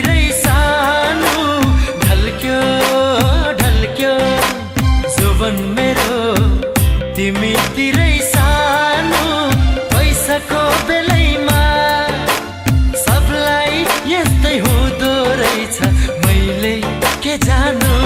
तिरै सानो ढल्क्यो ढल्क्यो जोवन मेरो तिमीतिरै सानो पैसाको बेलैमा सबलाई यस्तै हुँदो रहेछ मैले के जानु